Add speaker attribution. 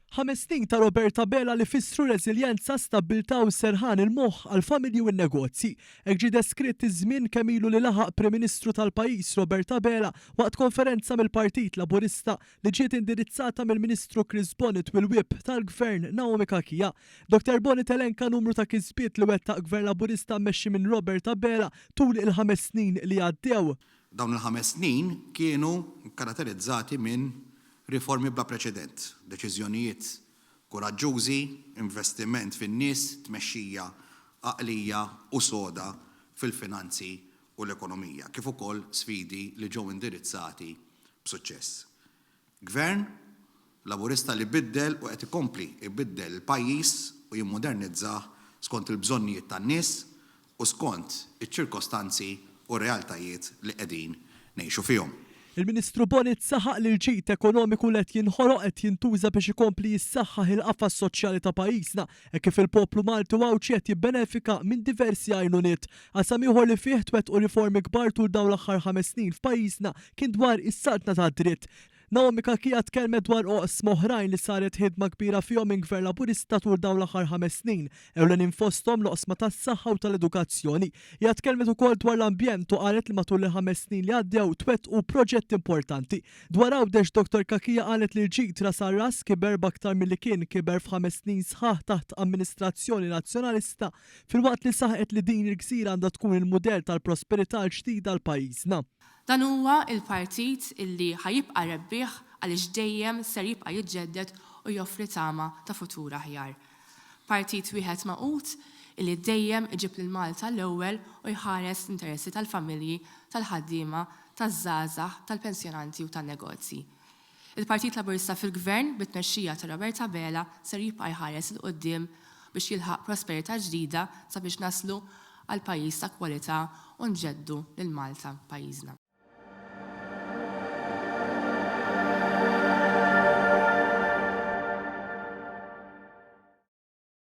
Speaker 1: Ħames snin ta' Robert Abela li fissru reżiljenza, stabbiltà u serħan il-moħħ għall-familji u n-negozji. Hekk ġie deskritt iż-żmien kemm ilu li laħaq Prim Ministru tal-pajjiż Robert Abela waqt konferenza mill-Partit Laburista li ġiet indirizzata mill-Ministru Chris Bonett u l-Whip tal-Gvern Naomi Cachia. Dottor Bonett elenka numru ta' kisbiet li wettaq Gvern Laburista mmexxi minn Robert Abela tul il-ħames snin li għaddew.
Speaker 2: Dawn il-ħames snin kienu kkaratterizzati minn Riformi bla preċedent, deċiżjonijiet kuraġġużi, investiment fin-nies, tmexxija għaqlija u soda fil-finanzi u l-ekonomija, kif ukoll sfidi li ġew indirizzati b'suċċess. Gvern Laburista li biddel u qed ikompli jbiddel il-pajjiż u jimmodernizzah skont il-bżonnijiet tan-nies u skont iċ-ċirkostanzi u r-realtajiet li qegħdin ngħixu fihom.
Speaker 1: Il-Ministru Bonett saħaq li l-ġid ekonomiku li qed jinħoloq qed jintuża biex ikompli jissaħħaħ il-qafas soċjali ta' pajjiżna hekk kif il-poplu Malti u Għawdxi qed jibbenefika minn diversi għajnuniet. Qasam ieħor li fih twettqu riformi kbar tul dawn l-aħħar ħames snin f'pajjiżna kien dwar is-saltna tad-dritt. Naomi Cachia tkellmet dwar oqsma oħrajn li saret ħidma kbira fihom minn Gvern Laburista tul dawn l-aħħar ħames snin, ewlenin fosthom l-oqsma tas-saħħa u tal-edukazzjoni. Hija tkellmet ukoll dwar l-ambjent u qalet li matul il-ħames snin li għaddew twettqu proġetti importanti. Dwar Għawdex Dottor Cachia qalet li l-ġid ras għal ras kiber b'aktar milli kien kiber f'ħames snin sħaħ taħt amministrazzjoni Nazzjonalista filwaqt li saħqet li din il-gżira għandha tkun il-mudell tal-prosperità l-ġdida għal pajjiżna.
Speaker 3: Dan huwa l-partit illi ħa jibqa' rebbieħ għaliex dejjem ser jibqa' jiġġedded u joffri tama ta' futur aħjar. Partit wieħed magħqud illi dejjem iġib lil Malta l-ewwel u jħares l-interessi tal-familji, tal-ħaddiema, taż-żgħażagħ, tal-pensjonanti u tan-negozji. Il-Partit Laburista fil-Gvern bit-tmexxija ta' Robert Abela ser jibqa' jħares 'il quddiem biex jilħaq prosperità ġdida sabiex naslu għal pajjiż ta' kwalità u nġeddu lil Malta pajjiżna.